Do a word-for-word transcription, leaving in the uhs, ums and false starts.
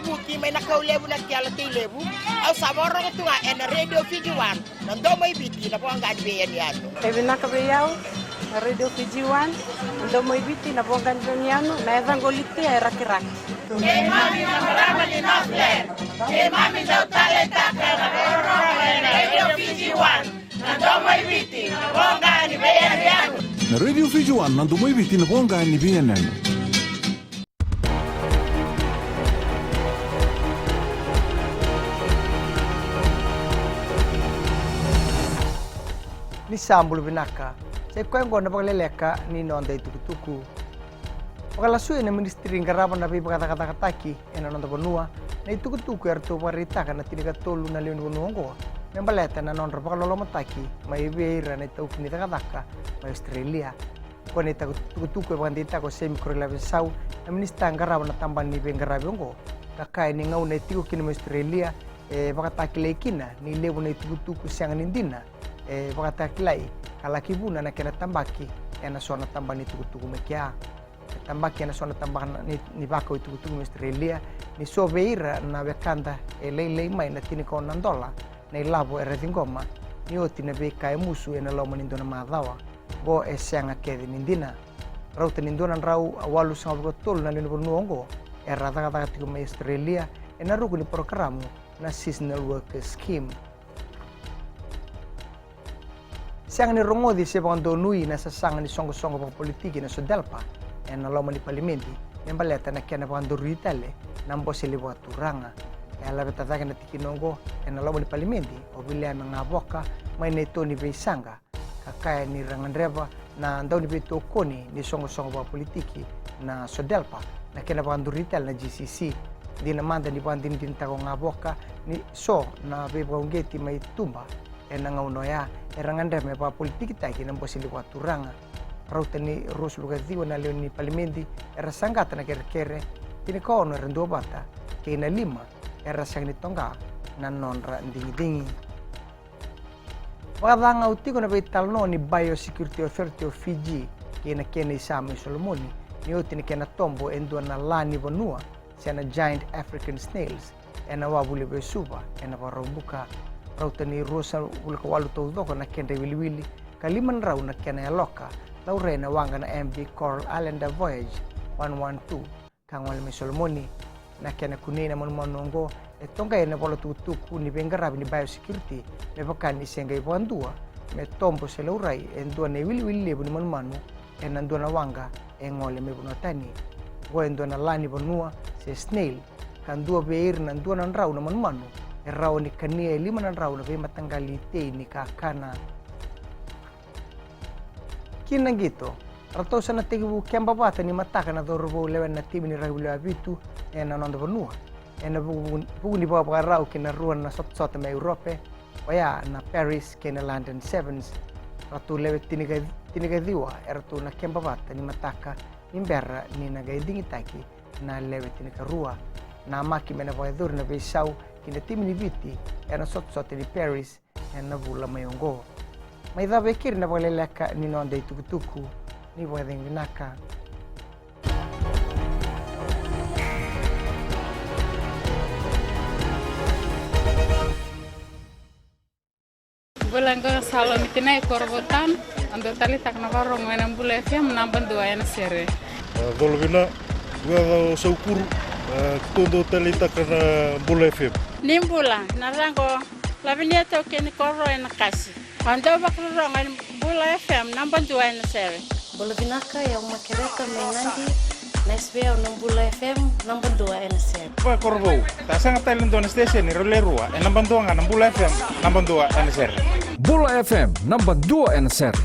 Vuki mai na kau levu na kiala tei levu. Au sa vakarogo tu ga ena Radio Fiji One, na domo i Viti, na voqa ni veiyanuyanu. E vinaka vei au na Radio Fiji One, na domo i Viti, na voqa ni veiyanuyanu, na yacaqu o Litia e Rakiraki. Keimami na marama ni Northland, keimami dau taleitaka na vakarorogo ena Radio Fiji One, na domo i Viti, na voqa ni veiyanuyanu. Na Radio Fiji One, na domo i Viti, na voqa ni veiyanuyanu. Ni sa bula vinaka. Sa i koya oqo na vakaleleka ni noda itukutuku. Vakalasui na minisitiri qarava na veivakacakacakataki ena noda vanua na itukutuku eratou vakaraitaka na tinikatolu na lewe ni vanua oqo me baleta na nodra vakalolomataki mai vei ira na itaukei ni cakacaka mai Australia. Ko na itukutuku e vakadeitaka o Semi Koroilavesau, na minisita qarava na tabana ni veiqaravi oqo, ka kaya ni gauna e tiko kina mai Australia e vakatakilai kina ni levu na itukutuku sega ni dina e vakatakilai ka laki vuna na kena tabaki ena so na tabana ni tukutuku mai kea. E tabaki ena so na tabana ni, ni vakau itukutuku mai Australia ni so vei ira na wekada e lailai mai na tinikaono na dola na ilavo era ciqoma ni oti na veika e musu ena loma ni dua na macawa. Oqo e sega kece ni dina. Rauta ni dua na drau walusagavulu ka tolu na lewe ni vanua oqo era cakacaka tiko mai Australia ena ruku ni porokaramu na Seasonal Workers Scheme. Sega ni rogoci se vakadonui na sasaga ni soqosoqo vakapolitiki na SODELPA ena loma ni palimedi me baleta na kena vakaduri tale na bose levu vakaturaga. E a laveta cake na tikina oqo ena loma ni palimedi o Viliame Gavoka mai na ito ni veisaqa, ka kaya ni ra gadreva na dauniveitokoni ni soqosoqo vakapolitiki na SODELPA na kena vakaduri tale na GCC. Dina mada ni vakadinadinataka o Gavoka ni so na veivakauqeti mai tuba ena gauna oya era gadreva me vakapolitikitaki na bose levu vakaturaga. Rauta ni ruasagavulu ka ciwa na lewe ni palimedi era saqata na kerekere, tinikaono era duavata, kei na lima era sega ni toqa na nodra digidigi. Vakacagau tiko na veitalanoa ni Biosecurity Authority of Fiji kei na kena isa mai Solomoni ni oti na kena tobo e dua na la ni vanua se na giant African snails ena wavu levu e Suva ena Vakaraubuka. Rauta ni ruasagavulu ka walu taucoko na kedra iwiliwili ka lima na drau na kena yaloka laurai na waqa na M V Coral Islander Voyage one one two ka gole mai Solomoni. Na kena kunei na manumanu oqo e toqai ena vola tukutuku ni veiqaravi ni biosecurity me vaka ni se qai vakadua me tobo se laurai e dua na iwiliwili levu ni manumanu ena dua na waqa e gole mai vanua tani. Oqo e dua na la ni vanua se snail ka dua vei ira na dua na drau na manumanu e rawa ni kania e lima na drau na veimataqali tei ni kakana. Kina qito, ratou sa na tekivu keba vata ni mataka na cauravou lewe na timi ni rakavi lewe vitu ena noda vanua ena vuku, vuku ni vakavakarau ki na rua na sotasota mai Europe, oya na Paris kei na London Sevens. Ratou lewe tinika, tinikaciwa eratou na keba vata ni mataka ni bera ni na qai digitaki na lewe tinikarua. Namaki me na vakayacori na veisau ki na timi ni Viti ena sotasota ni Paris ena vula mai oqo. Mai cava e keri na vakaleleka ni noda itukutuku. Ni vakacegu vinaka. Bula, qo na Salomi Tinai, Korovou Town. Au dau taleitaka na vakarorogo ena Bula F M naba dua ena sere. E, colo vina, qo o Saukuru, e, keitou dau taleitaka na Bula F M. Ni bula, na yacaqu o Lavinia Taukei ni Koro ena Kasi. Au dau vakarorogo ena Bula F M naba dua ena sere. Bula vinaka, o yau Makereta mai Nadi. Nice vei au na Bula F M naba dua ena sere. Vakakorovou, sa sega tale e dua na station e rau le rua, e naba dua ga na Bula F M naba dua ena sere. Bula F M naba dua ena sere.